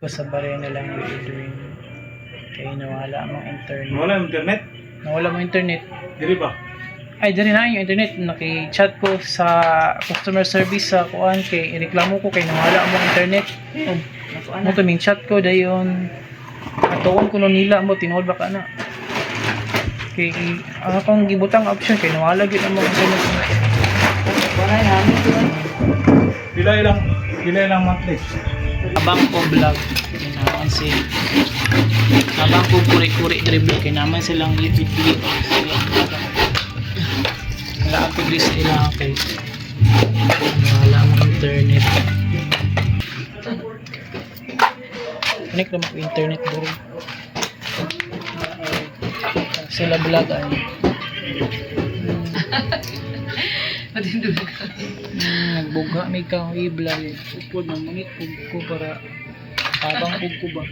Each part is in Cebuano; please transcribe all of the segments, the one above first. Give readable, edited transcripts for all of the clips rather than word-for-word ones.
Ko sa barya na lang ni Edwin. Kay nawala among internet. Wala yung internet. Nawala mo internet. Diri ba? Ay, diri na yung internet. Naki-chat ko sa customer service sa kuan kay ireklamo ko kay nawala among internet. Mo to ming chat ko dayon. Atuon ko no nila mo tinuod ba ka na. Kay ang akong gibutang option kay nawala gyud among internet. Pila ilang monthly. Abang ko vlog kay naman si Abang ko kuri-kuri diri vlog kay naman silang YouTube sila. Wala ako diri sa ilang kay wala among internet. Connect naman ko internet bro. Sila vlog ay. Nagbuga may kang i-vlog. Upod na manit pug ko para tabang pug ko ba.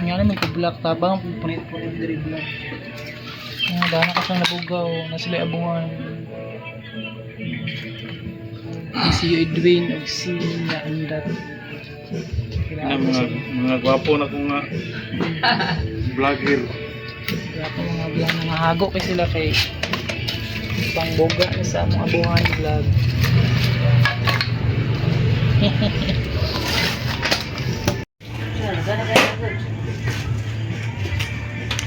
Nga naman ko vlog tabang pug punit-punit diri vlog. Nga dana ka sang nabugaw na sila abungan. Si Edwin og si Nina Andat. Na mga gwapo na kong nga vlogger. Wala pa mga vlog na nahago kay sila kay pangboga ni sa among abuhan vlog.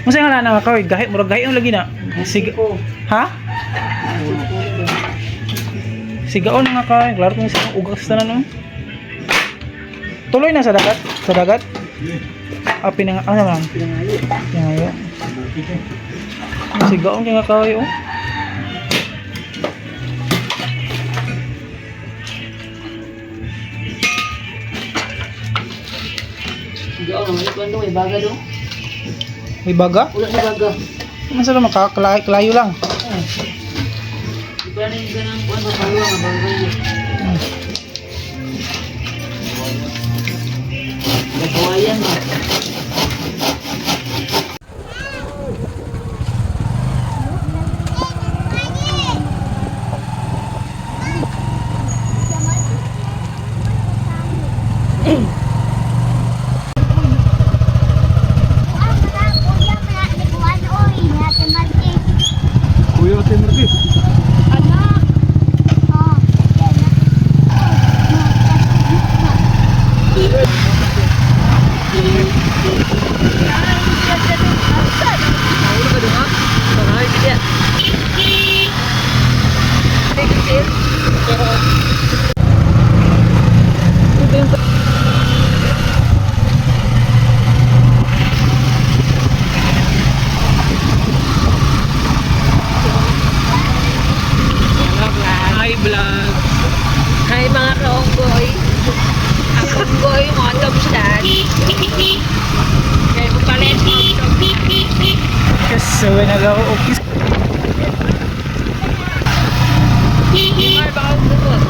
Unsa nga na ka gahi murag gahi ang lagi na. Sig Ha? Sigaon na nga ka, klaro kung sa ugas na no. Tuloy na sa dagat, sa dagat. Ah, pinang ano lang? Pinangayo. Pinangayo. Sigaon kay nga kahoy oh. May baga do. May baga? Wala na baga. Masa lang makakalayo lang. Di ba na yung ganang kuan ba kaluwa nga baga yun? Nagkawayan ba? Kuya Ate Marquez. Hi vlog. Hi mga kaunggoy. Ang unggoy mo tubstan. Kaya mo palit mo tubstan. Kasi when nagako office. Mar baka bukod.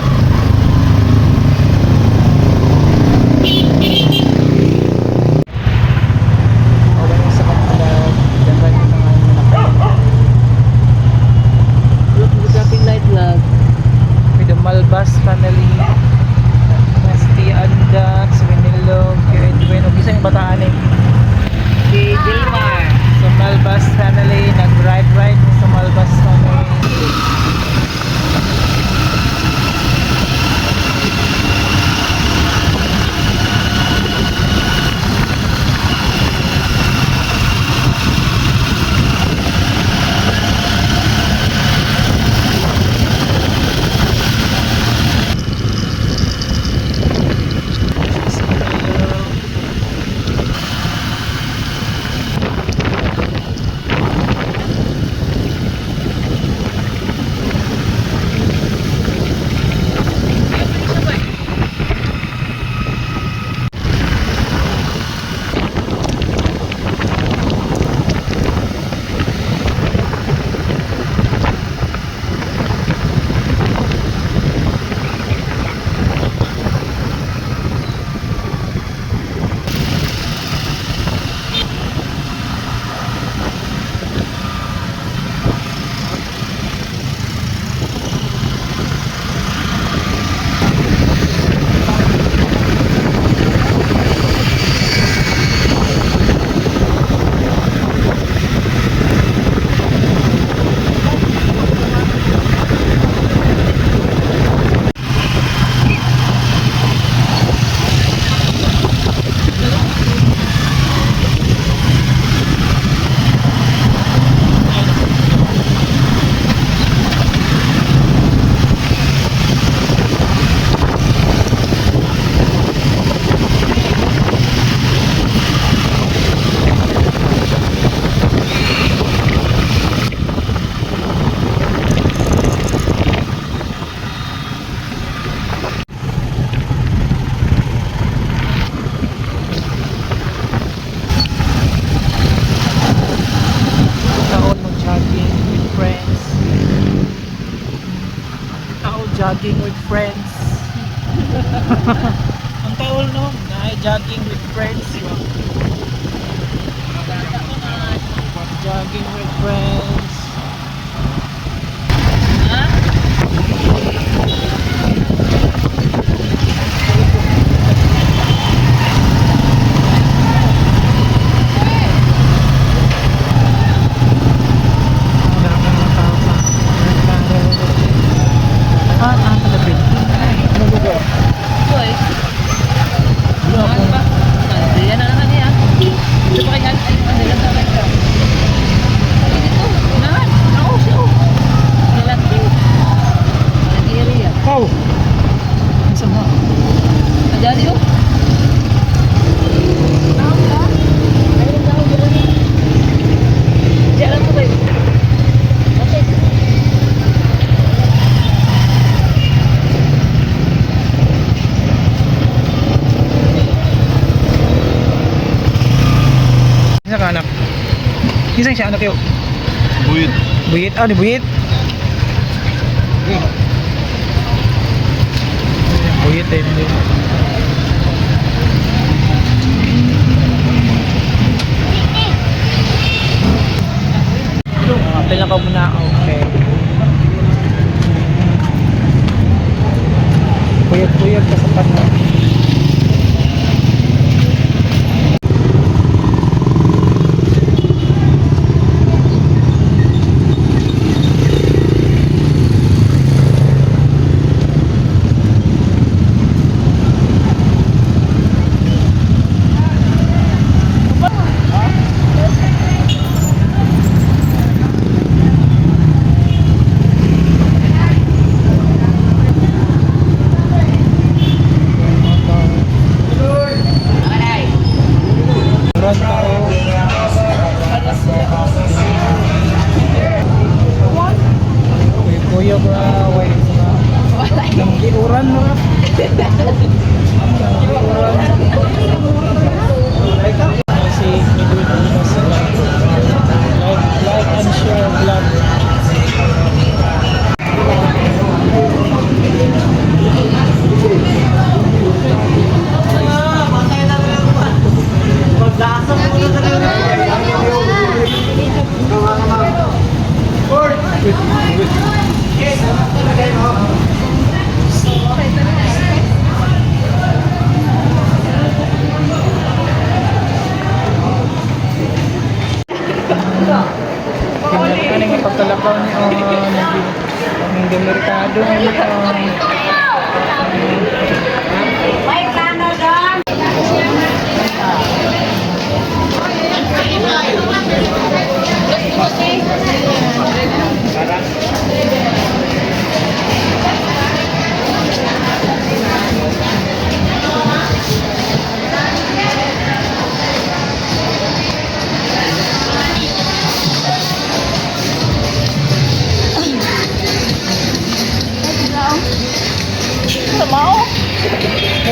Okay na sa vlog. Dapat yung mga manakay. Look, traffic light vlog. With the Malbas family. Si Anda, si Winilog, si Edwin. O isa yung bataan eh. Si Dilmar. So Malbas family, nag-ride-ride Jogging with friends. Ang taol no, na jogging with friends. Jogging with friends. Ha? Ang dami ng tao sa merkado. Ah, talaga. Ano ba ba? Hoy. Wala Ano akong- ba? Yan na naman niya. Ito pa kay ay, ano lang naman ka. Ay, dito. Naman. Ako siya. Oh. Nalaki. Nag-area. Oh! Ang sama. Madali oh. Diyan lang po kayo. Okay. Isa ka anak. Isa siya anak yo. Buyit. Buyit. Ah, ni buyit. Buyit eh. Hindi. Apel na ka muna. Okay. Puyag-puyag ka sa panahon. Murag tao. Kuya ba, way mga Giuran mo. Giuran. Si Midwin Dimas like, like and share vlog. Tingnan ano yung pagkalakaw ni oh, ng merkado ni oh.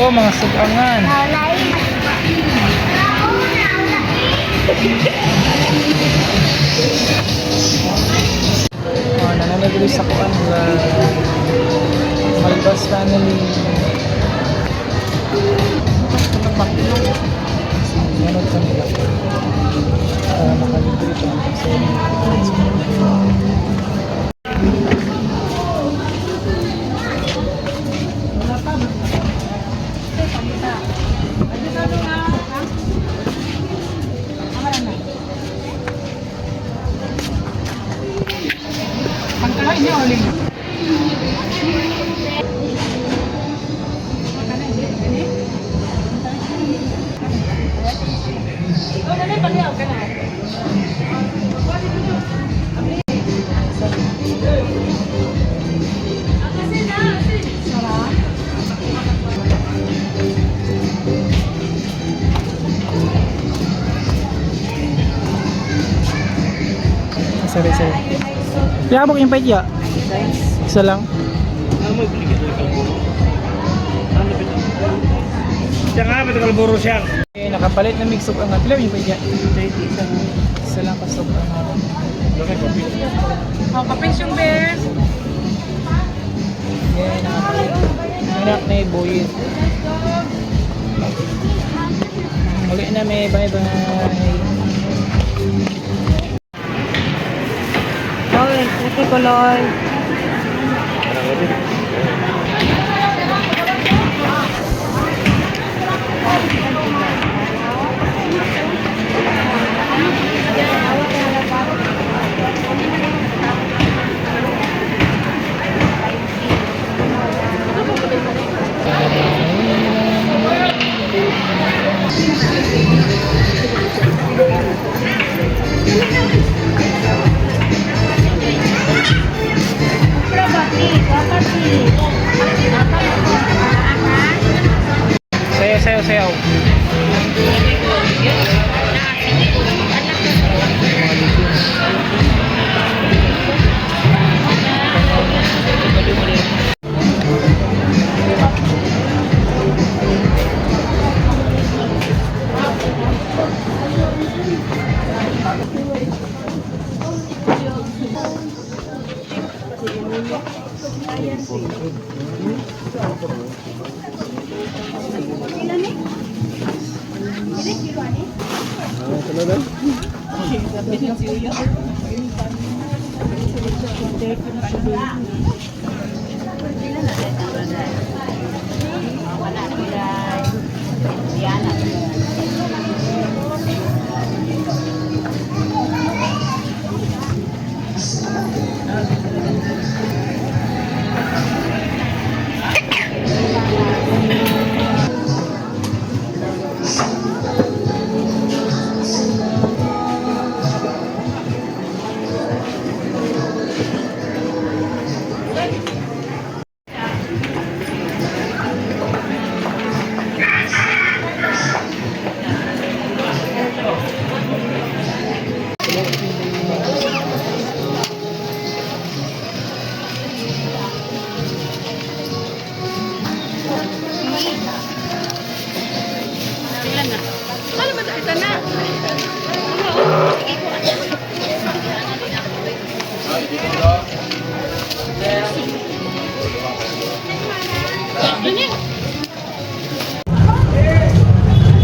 Oh, mga sugangan. Oh, nananagri sa kuan sa Malbas family. Manood kami lang. Para makalibre ito. So, let's go. Pagkain niya ulit. Sorry, sorry. Piyabok yung pait ya. Isa lang. Ano mo ibigay ito kalburo? Ano ba Siya nga, ba't kalburo siya? Okay, nakapalit na mix up ang pila yung pait ya. 30 isa. Isa lang kasog ang Bakit kapit? Oh, kapis yung bears. Ayan, nakamalit. Anak na buyit. Muli na may bye-bye. Loy, puti ko, Loy. Sayaw, sayaw, sayaw.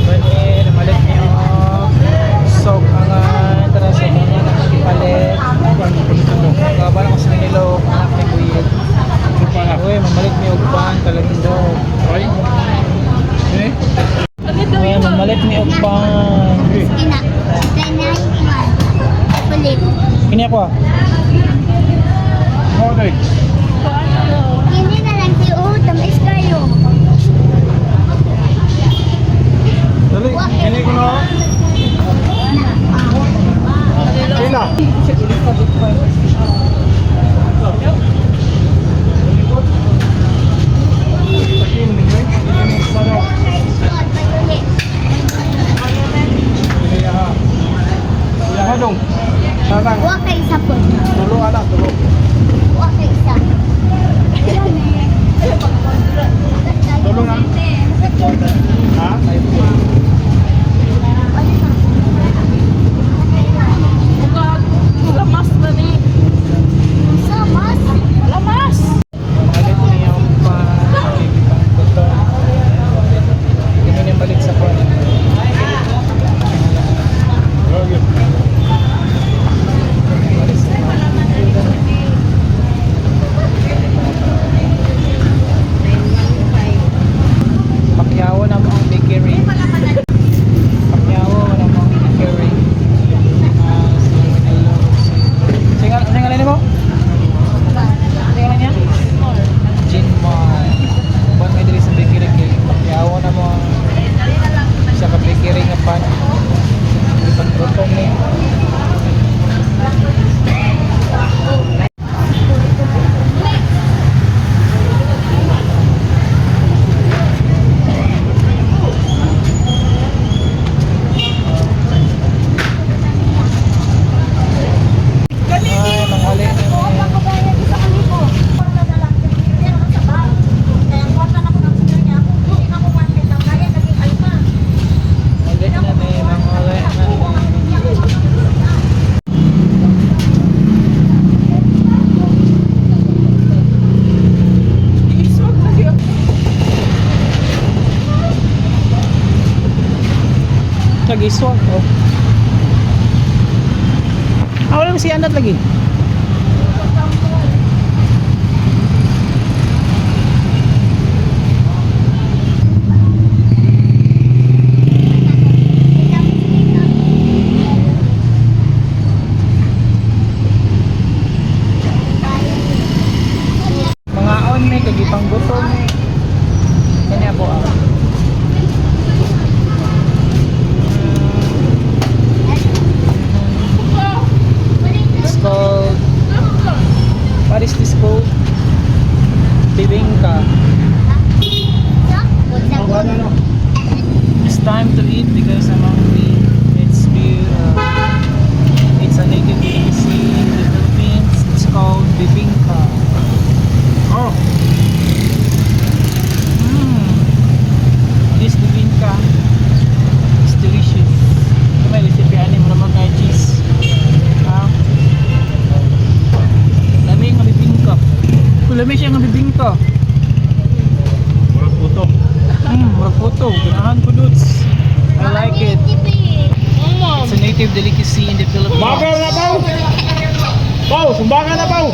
Pwede, namalit niyo. So, ang tara sa inyo palit. Kaba na ko sa nilo, anak ni Buyet. Uy, mamalit niyo og pan talagang do. Ay. Eh? Uy, mamalit niyo og pan. Ina. 991. Palit. Kini ako ah. Okay. Hindi na lang si O, tamis kayo. Dali, kini ko na. Sila. Wa kay isa po. Tulo anak, tulo. Wa kay isa. Tulo na. Ha? Lamas na ni. Lagi swag oh. Ah, wala si Anat lagi. Mga on may kagipang gutom may. Kani ako ah. It's called, what is this called? Bibingka. It's time to eat because I'm hungry. It's a native delicacy in the Philippines. It's called bibingka. Oh. This bibingka is delicious. Ito may recipe ani mo naman kay cheese. Ah. Lami nga bibingka. Lami siya nga bibingka. Murag puto. Murag photo. Ganahan ko dudes. I like it. It's a native delicacy in the Philippines. Baga na baw! Baw, sumbaga na baw!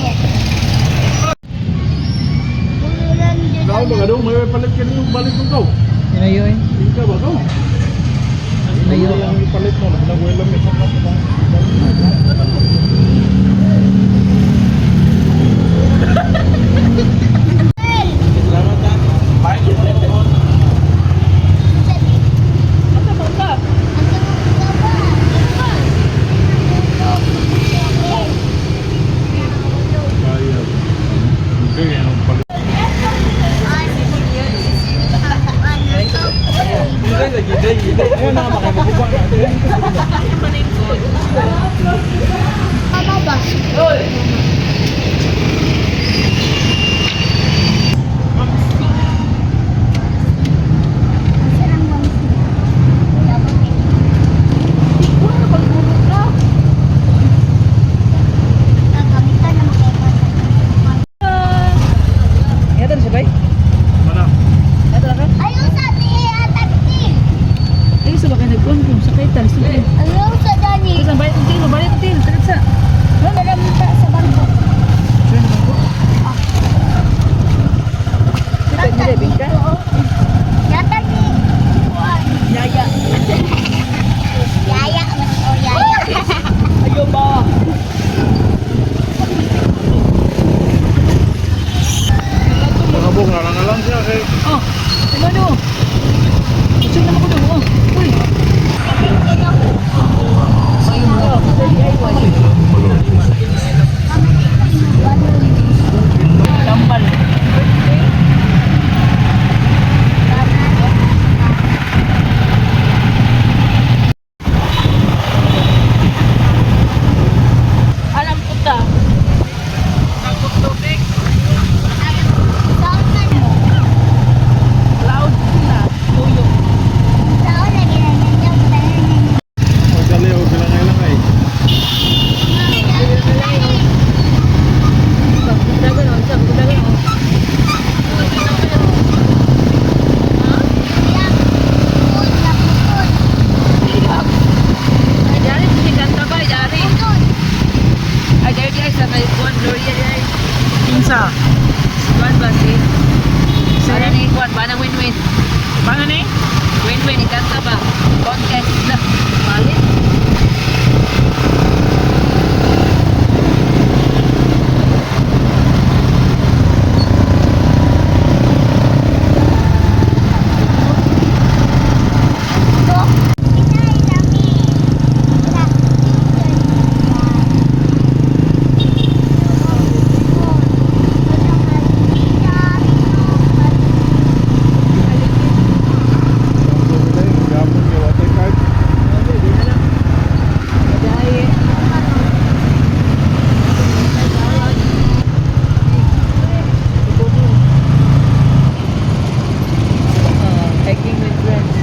Ikaw ba kadong may palit ka niyong balik mo kaw? Yun na yun. Hindi ka ba kaw? Yun na yun. Ang ipalit mo, nagwela mo. Salamat ha. Bye. Asa ba ka? Kaya. Okay, anong palit? Ayun na, makakabuka na. Mama ba? Ito na siya bay? Mana? Ito na ka? Ayaw sa ti. Ay, sa baka nagkuhan kung sakay tal. Sige. Ayaw sa Dani. Ito sa bayad ng til, bayad ng til. Tagat sa. Taramta sa bangko. Ito, hindi ka? Yata ni Juan. Yaya. Yaya mas o yaya. Ayo ba? Mga bong, lang siya kay. Oh, ano? Gusto naman ko doon. Oh, uy. Tambal. Alam ko ta. Saon man mo. Loud na. Tuyo. Saon na ginanyan tanan. Magali o bilang ay. Dagan oh, isang dagan oh. Ay, dari si kanta ba, dari. Ay, dari ay sa kay Juan Gloria dari. Kinsa. Si Juan ba si? Sana ni Juan ba na win-win. Paano ni? Win-win ikanta ba? Contest na. Mali. Gapon kay water card. Dahil. Hiking with friends.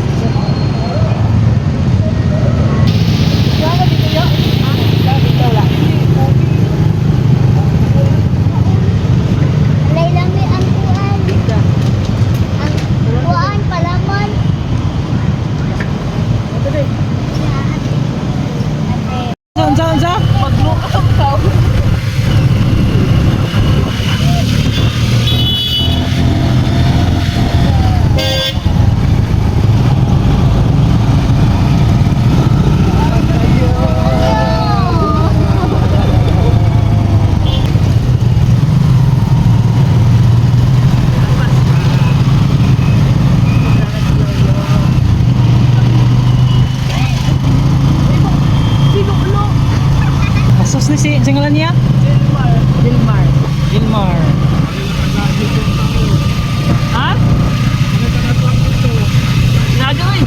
Laylami ang kuan. Ang kuan palaman. Ito din. Unsa, unsa? Magluto ka. Asos ni si singalan niya? Dilmar. Dilmar. Gilmar. Ha? Nagawin.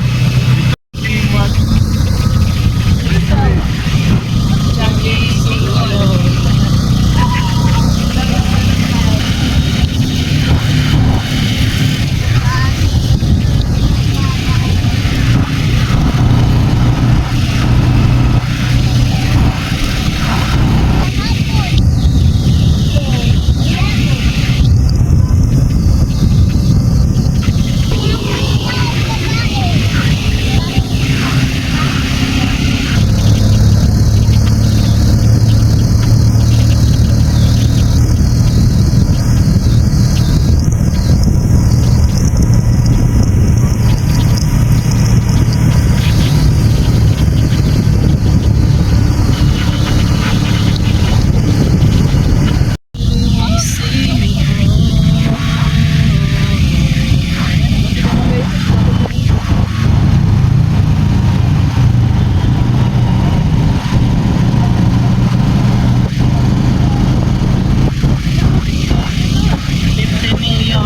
Million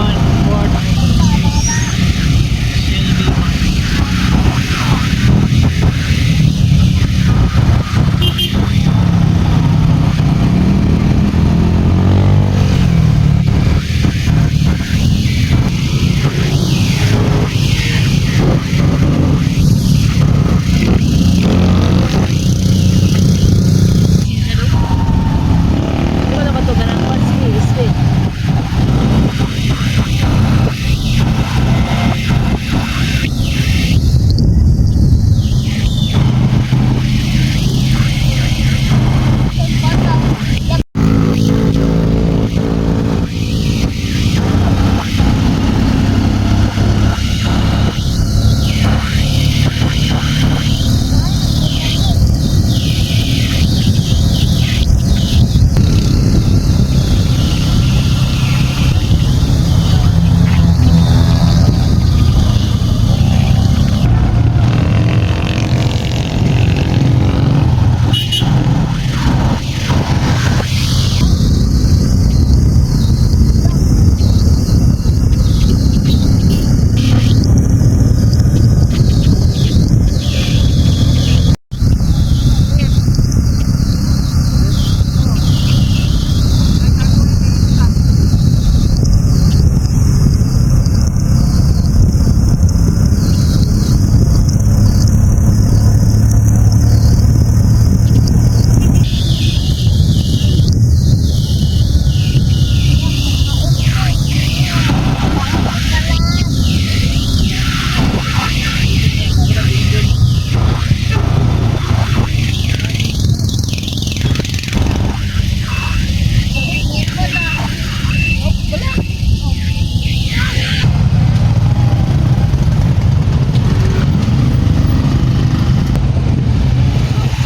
worth Shelby. Di ba naman ito ganang speed, speed.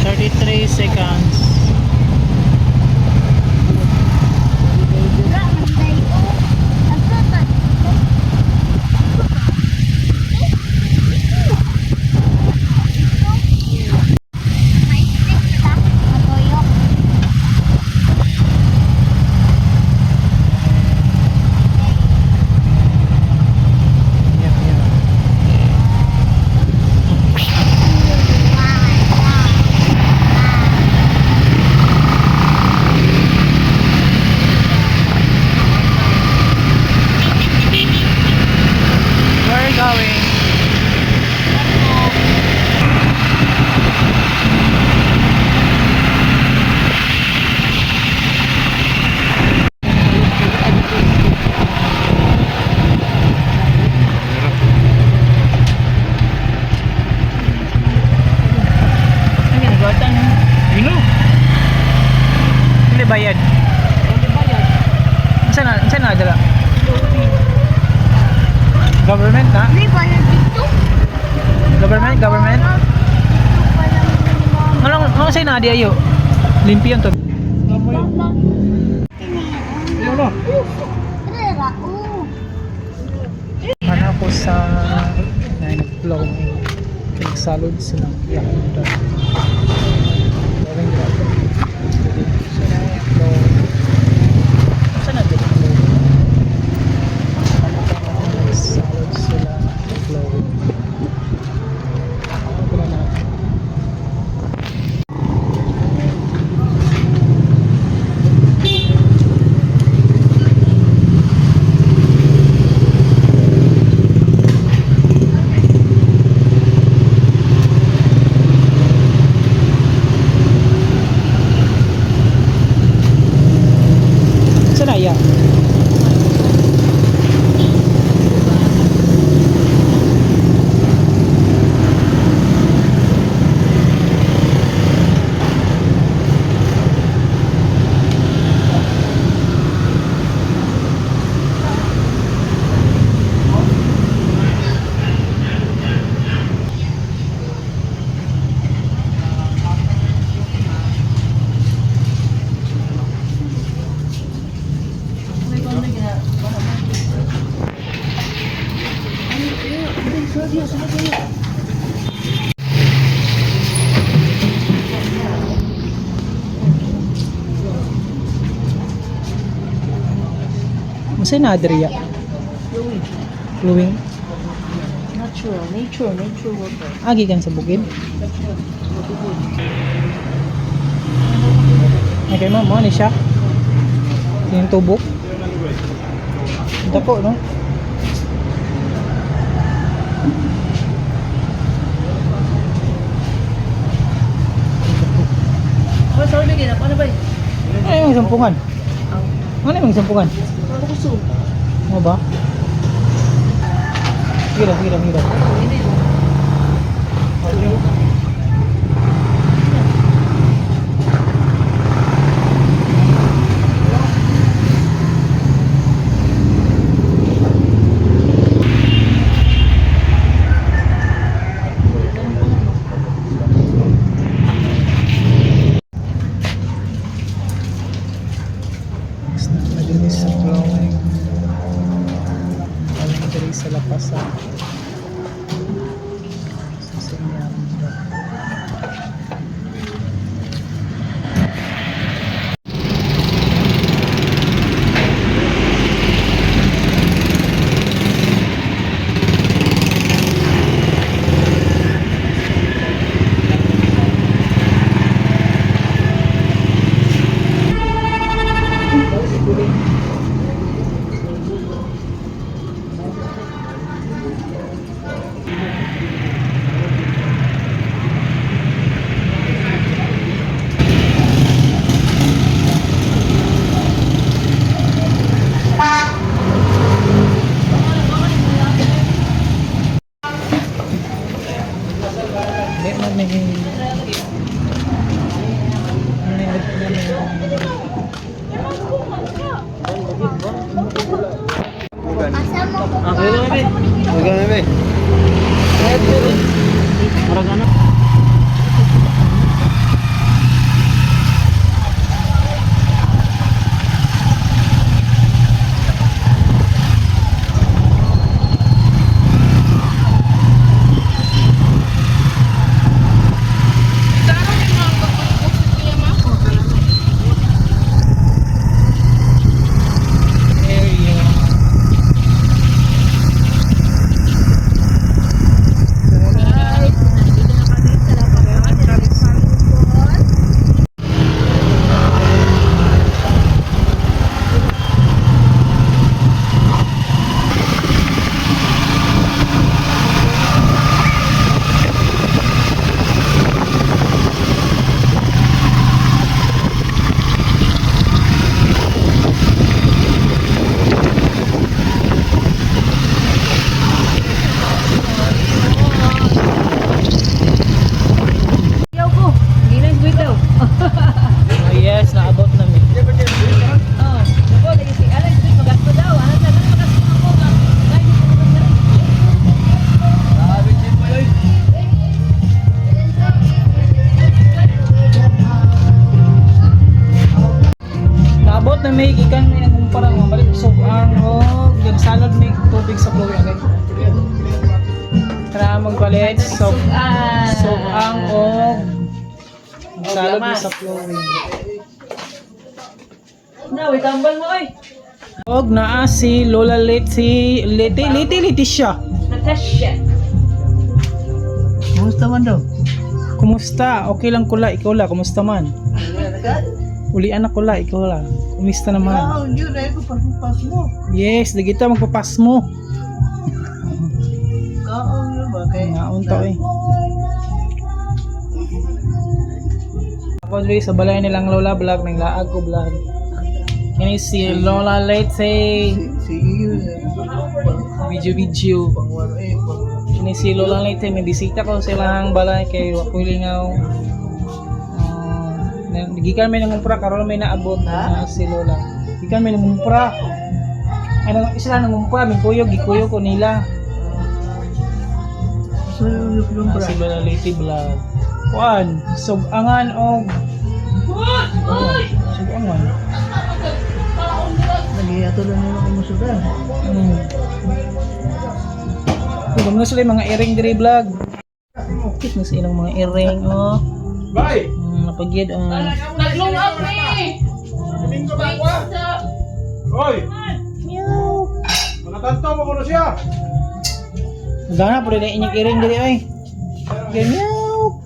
33 seconds. Yeah. Government? Anong ano sa'yo na di ayo? Limpiyon to. Ano? Ano ako sa nag-flowing. Nagsalod silang yakunda. Flowing grabe. Flowing. Saan na dito? Nagsalod sila flowing. Ano na natin? Saan na iya? Masay na Adria? Flowing. Natural, nature, nature water. Agi kan sa bukid? Okay ma'am, mo ni siya. Yung tubok. Dako no? Oh, sorry, bigyan ako. Ano ba? Ano yung sampungan? Ano yung sampungan? Ano ko soup? Ano ba? Sige lang, sige lang, sige lang. Next na malinis sa flowing. Alam diri sa lapasan. Sa inyo. Hindi man may Asa mo ko Ah, kaya lang, bebe. Murag ano? Area. tubig sa flowing agad. Tara magpalit so Ah. so ang og magsalog mi sa flowing. Na, wait, tambal mo oy. Og naa si Lola Leti Leti Leti Leticia. Natasha. Kumusta man daw? Kumusta? Okay lang kula, ikaw la, kumusta man? Ulian na kula, ikaw la. Kumusta naman? Ah, yun ay ko pas mo. Yes, di kita magpapas mo. Kaon yun ba kay? Ngaon ta eh. Ako diri sa balay nilang Lola vlog nang laag ko vlog. Kini si Lola Leti. Sige yun. Video video. Pangwaro eh. Pang Kini si Lola Leti may bisita ko sa ilang balay kay wa ko'y lingaw. Gikan may nangumpra karon may naabot na si Lola. Gikan may nangumpra. Ano sila nangumpra may kuyog gikuyog ko nila. So yung Ah, si Lola Leti vlog. Kuan, subangan og subangan. Nagiyato lang nila kay musudan. Kung na sila yung mga earring diri vlog. Cute na sa ilang mga earring oh. Bye! Napagyad ang Naglungag ni. Domingo ba ako? Hoy! Meow. Mga tanto mo kuno siya! Gana po rin inyong earring diri oy. Okay, meow.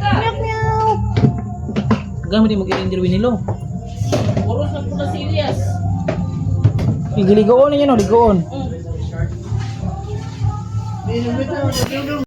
Meow meow. Gana mo din mag-earring diri nilo. Oros na po na serious. Igiligoon ninyo no, ligoon. Di na bitaw.